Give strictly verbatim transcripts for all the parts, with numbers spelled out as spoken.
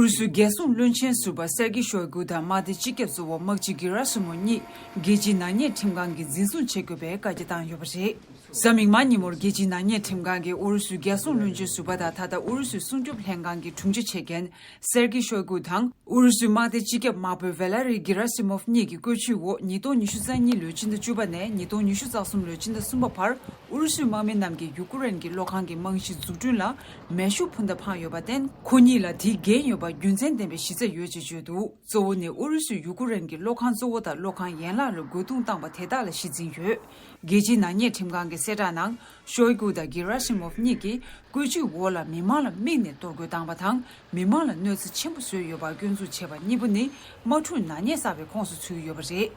ཨུ་རུ་སུའི་རྒྱལ་སྲུང་བློན་ཆེན་ཟུར་པ་སེར་གི་ཤོའི་གུ་དང་དམག་སྡེ་སྤྱི་ཁྱབ་གཙོ་བོ་དམག་སྤྱི་གི་ར་སི་མོ་གཉིས་རྒྱལ་སྤྱིའི་ནག་ཉེས་ཁྲིམས་ཁང་གིས་འཛིན་བཟུང་བྱེད་དགོས་པའི་བཀའ་རྒྱ་བཏང་ཡོད་པ་རེད། གཟའ་མིག་དམར་ཉིན་མོར་རྒྱལ་སྤྱིའི་ནག་ཉེས་ཁྲིམས་ཁང་གིས་ཨུ་རུ་སུའི་རྒྱལ་སྲུང་བློན་ཆེན་ཟུར་པ་དང་ད་ལྟ་ཨུ་རུ་སུའི་སྲུང་སྐྱོབ་ལྷན་ཁང་གི་དྲུང་ཆེ་བྱེད་མཁན་སེར་གི་ཤོའི་གུ་དང་། ཨུ་རུ་སུའི་དམག་སྡེ་སྤྱི་ཁྱབ་དམག་དཔོན་ཝེ་ལ་རི་གི་ར་སི་མོབ་གཉིས་ཀྱི་བཀོད་ཇུས་འོག་ཉིས་སྟོང་ཉི་ཤུ་རྩ་གཉིས་ལོའི་སྤྱི་ཟླ་བཅུ་པ་ནས་ཉིས་སྟོང་ཉི་ཤུ་རྩ་གསུམ་ལོའི་སྤྱི་ཟླ་གསུམ་པ་བར་ཨུ་རུ་སུའི་དམག་མི་རྣམས་ཀྱིས་ཡུ་ཀེ་རེན་གྱི་གློག་ཁང་གི་རྨང་གཞི་འཛུགས་སྐྲུན་ལ་མེ་ཤུགས་འཕུར་མདའ་འཕངས་ཡོད་པར་བརྟེན། ཁོ་གཉིས་ལ་དེའི་འགན་ཡོད་པ་རྒྱུ་མཚན་ལྡན་པའི་གཞི་རྩ་ཡོད་ཅེས་བརྗོད་འདུག། གཙོ་བོ་ནི་ཨུ་རུ་སུས་ཡུ་ཀེ་རེན་གྱི་གློག་ཁང་གཙོ་བོ་དང་གློག་ཁང་ཡན་ལག་ལ་རྒོལ་རྡུང་བཏང་པ་དེ་དག་ལ་གཞི་འཛིན་ཡོད། རྒྱལ་སྤྱིའི་ནག་ཉེས་ཁྲིམས་ཁང་གི་གསལ་བསྒྲགས་ནང་། ཤོའི་གུ་དང་གེ་ར་ཤི་མོབ་གཉིས་ཀྱིས་བཀོད་ཇུས་འོག་ལ་མི་མང་ལ་དམིགས་ནས་གཏོར་རྒོལ་བཏང་བ་དང་། མི་མང་ལ་གནོད་འཚེ་ཆེན་པོ་བཟོས་ཡོད་པར་སྐྱོན་འཛུགས་བྱས་པ་གཉིས་པོ་ནི་དམག་འཁྲུག་ནག་ཉེས་བསགས་པའི་ཁོངས་སུ་ཚུད་ཡོད་པ་རེད།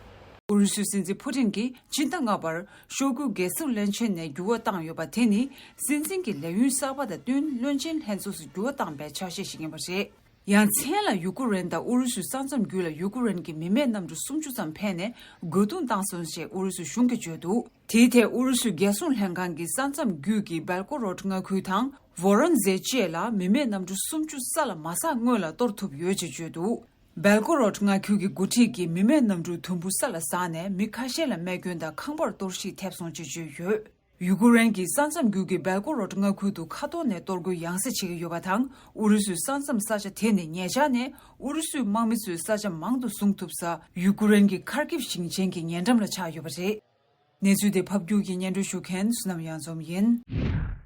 ཨུ་རུ་སུའི་སྲིད་འཛིན་ཕུ་ཏིན་གྱིས་སྤྱི་ཟླ་ལྔ་པར་ཤོའི་གུ་རྒྱལ་སྲུང་བློན་ཆེན་ནས་འགྱུར་བ་བཏང་ཡོད་པ་དེ་ནི་སྲིད་འཛིན་གྱི་ལས་ཡུན་གསར་པ་དང་བསྟུན་བློན་ཆེན་ལྷན་ཚོགས་སུ་འགྱུར་བ་བཏང་པའི་ཆ་ཤས་ཤིག་ཡིན་པ་རེད། ཡང་མཚན་ལ་ཡུ་ཀེ་རེན་དང་ཨུ་རུ་སུའི་ས་མཚམས་བརྒྱུད་ལ་ཡུ་ཀེ་རེན་གྱི་མི་མེད་གནམ་གྲུ་སུམ་ཅུ་ཙམ་ཕེབས་ནས་རྒོལ་རྡུང་བཏང་སོང་ཞེས་ཨུ་རུ་སུའི་གཞུང་གིས་བརྗོད་འདུག། དེའི་ཐད་ཨུ་རུ་སུའི་རྒྱལ་སྲུང་ལྷན་ཁང་གིས་ས་མཚམས་བརྒྱུད་ཀྱི་སྦེལ་ཀོ་རོད་མངའ་ཁུལ་དང་ཝོ་རོན་ཛེ་བཅས་ལ་མི་མེད་གནམ་གྲུ་སུམ་ཅུ་ས་ལ་མ་ཟག་སྔོན་ལ་གཏོར་ཐུབ་ཡོད་ཅེས་བརྗོད་འདུག། སྦེལ་ཀོ་རོད་མངའ་ཁུལ་གྱི་འགོ་ཁྲིད་ཀྱིས་མི་མེད་གནམ་གྲུ་དུམ་བུ་ས་ལ་ཟགས་ནས་མི་ཁ་ཤས་ལ་རྨས་སྐྱོན་དང་ཁང་པར་གཏོར་བཤིག་ཐེབས་སོང་ཅེས་བརྗོད་ཡོད། ཡུ་ཀེ་རེན་གྱིས་ས་མཚམས་བརྒྱུད་ཀྱི་སྦེལ་ཀོ་རོད་མངའ་ཁུལ་དུ་མཁའ་ཐོག་ནས་གཏོར་རྒོལ་ཡང་སེ་བྱེད་ཀྱི་ཡོད་པ་དང་། ཨུ་རུ་སུའི་ས་མཚམས་ས་ཆ་དེ་ནི་ཉེ་ཆར་ནས་ཨུ་རུ་སུའི་དམག་མི་ཚོས་ས་ཆ་མང་དུ་བཟུང་ཐུབ་ས་ཡུ་ཀེ་རེན་གྱི་ཁར་ཀིབ་ཞིང་ཆེན་གྱི་ཉེ་འགྲམ་ལ་ཆགས་ཡོད་པ་རེད། གནས་ཚུལ་དེ་ཕབ་སྒྱུར་གྱིས་སྙན་སྒྲོན་ཞུ་མཁན་བསོད་ནམས་གཡང་འཛོམས་ཡིན།